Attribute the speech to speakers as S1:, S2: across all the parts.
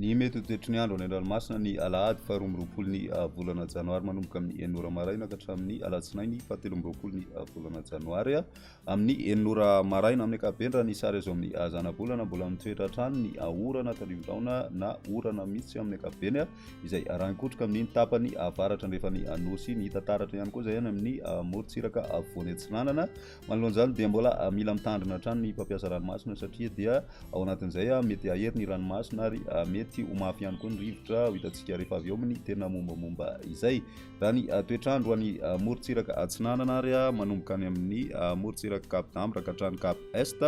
S1: Ny mety ho toetry ny andro any an-dranomasina ny alahady faha 22 ny volana janoary manomboka amin'ny enina ora maraina ka hatramin'ny alatsinainy faha 23 ny volana janoary amin'ny enina ora maraina. Amin'ny ankapobeny raha ny sary azo amin'ny zanabolana mbola mitoetra hatrany ny orana tandrifin-drahona na orana mihitsy amin'ny ankapobeny izay arahin-kotroka amin'iny tapany avaratra andrefan'ny Nosy iny. Hita taratra ihany koa izay any amin'ny morontsiraka afovoany atsinanana. Manoloana izany dia mbola mila mitandrina hatrany ny mpampiasa ranomasina satria dia ao anatin'izay mety hahery ny ranomasina ary mety ho mafy ihany koa ny rivotra ho hitantsika rehefa avy eo amin'ny tena mombamomba izay. Raha ny toetr'andro any morontsiraka atsinanana ary manomboka any amin'ny morontsiraka Cap d'Ambre ka hatrany Cap Est,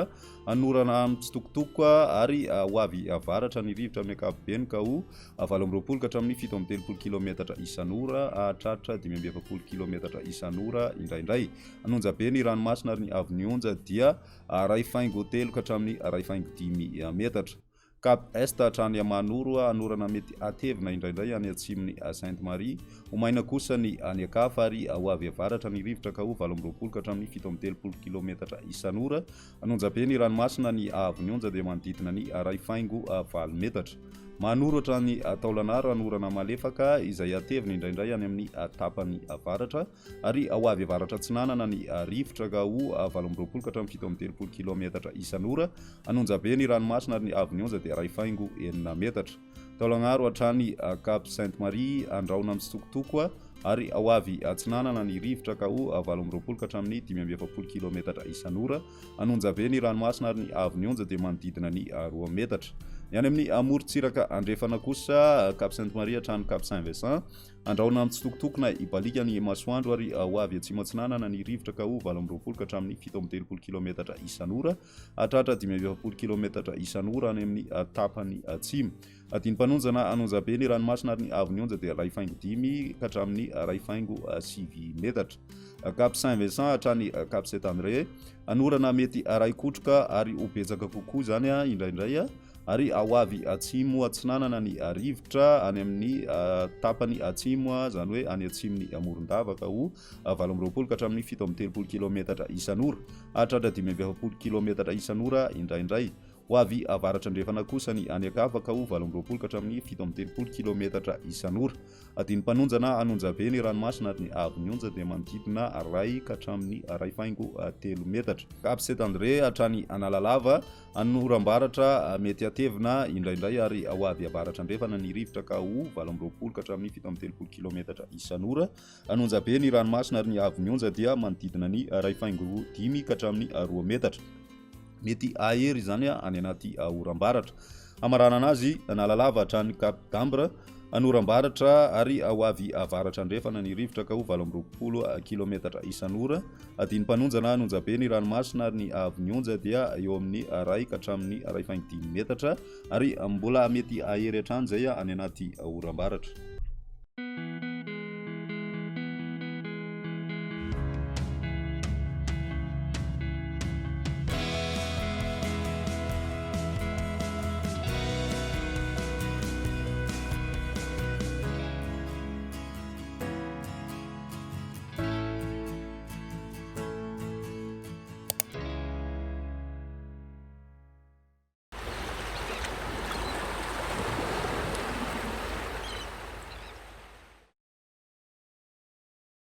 S1: hanorana mitsitokotoko ary ho avy avaratra ny rivotra amin'ny ankapobeny ka ho 28 ka hatramin'ny 37 kilometatra isan'ora hahatratra 45 kilometatra isan'ora indraindray. An'onja be ny ranomasina ary ny haavon'ny onja dia iray faingo telo ka hatramin'ny iray faingo dimy metatra. Cap Est hatrany Manoro, hanorana mety hatevina indraindray any atsimon'i Sainte Marie. Ho maina kosa ny any an-kafa ary ho avy avaratra ny rivotra ka ho 28 ka hatramin'ny 37 kilometatra isan'ora. An'onja be ny ranomasina, ny haavon'ny onja dia manodidina ny iray faingo valo metatra. Manoro hatrany Taolagnaro, hanorana malefaka izay hatevina indraindray any amin'ny tapany avaratra. Ary ho avy avaratra atsinanana ny rivotra ka ho 28 ka hatramin'ny 37 kilaometatra isan'ora. An'Onjabe ny ranomasina ary ny haavon'ny onja dia iray faingo enina metatra. Taolagnaro hatrany Cap Sainte Marie, Andrahona mitsitokotoko ary ho avy atsinanana ny rivotra ka ho 28 ka hatramin'ny 45 kilaometatra isan'ora. An'Onjabe ny ranomasina ary ny haavon'ny onja dia manodidina ny roa metatra. Ny any amin'ny morontsiraka andrefana kosa, Cap Sainte Marie hatrany Cap Saint Vincent, Andrahona mitsitokotoko na hibaliaka ny masoandro ary ho avy atsimo atsinanana ny rivotra ka ho 28 ka hatramin'ny 37 kilaometatra isan'ora hahatratra 45 kilaometatra isan'ora any amin'ny tapany atsimo. Adinam-panonjana an'Onjabe ny ranomasina ary ny haavon'ny onja dia iray faingo dimy ka hatramin'ny iray faingo sivy metatra. Cap Saint Vincent hatrany Cap Saint André, hanorana mety haray kotroka ary ho betsaka kokoa izany indraindray. Ary ho avy atsimo atsinanana ny rivotra any amin'ny tapany atsimo, izany hoe any atsimon'i Morondava ka ho 28 ka hatramin'ny 37 kilaometatra isan'ora, hahatratra 45 kilaometatra isan'ora indraindray. Ho avy avaratra andrefana kosa ny any an-kafa ka ho 28 ka hatramin'ny 37 kilaometatra isan'ora. Adinam-panonjana an'Onjabe ny ranomasina ary ny haavon'ny onja dia manodidina iray ka hatramin'ny iray faingo telo metatra. Cap Saint André hatrany Analalava, Anoram-baratra mety hatevina indraindray ary ho avy avaratra andrefana ny rivotra ka ho 28 ka hatramin'ny 37 kilaometatra isan'ora. An'Onjabe ny ranomasina ary ny haavon'ny onja dia manodidina ny iray faingo dimy ka hatramin'ny roa metatra. Mety hahery izany any anaty oram-baratra. Hamaranana azy, Analalava hatrany Cap d'Ambre, Anoram-baratra ary ho avy avaratra andrefana ny rivotra ka ho 28 kilaometatra isan'ora. Adinam-panonjana an'Onjabe ny ranomasina ary ny haavon'ny onja dia eo amin'ny iray ka hatramin'ny iray faingo dimy metatra ary mbola mety hahery hatrany izay any anaty oram-baratra.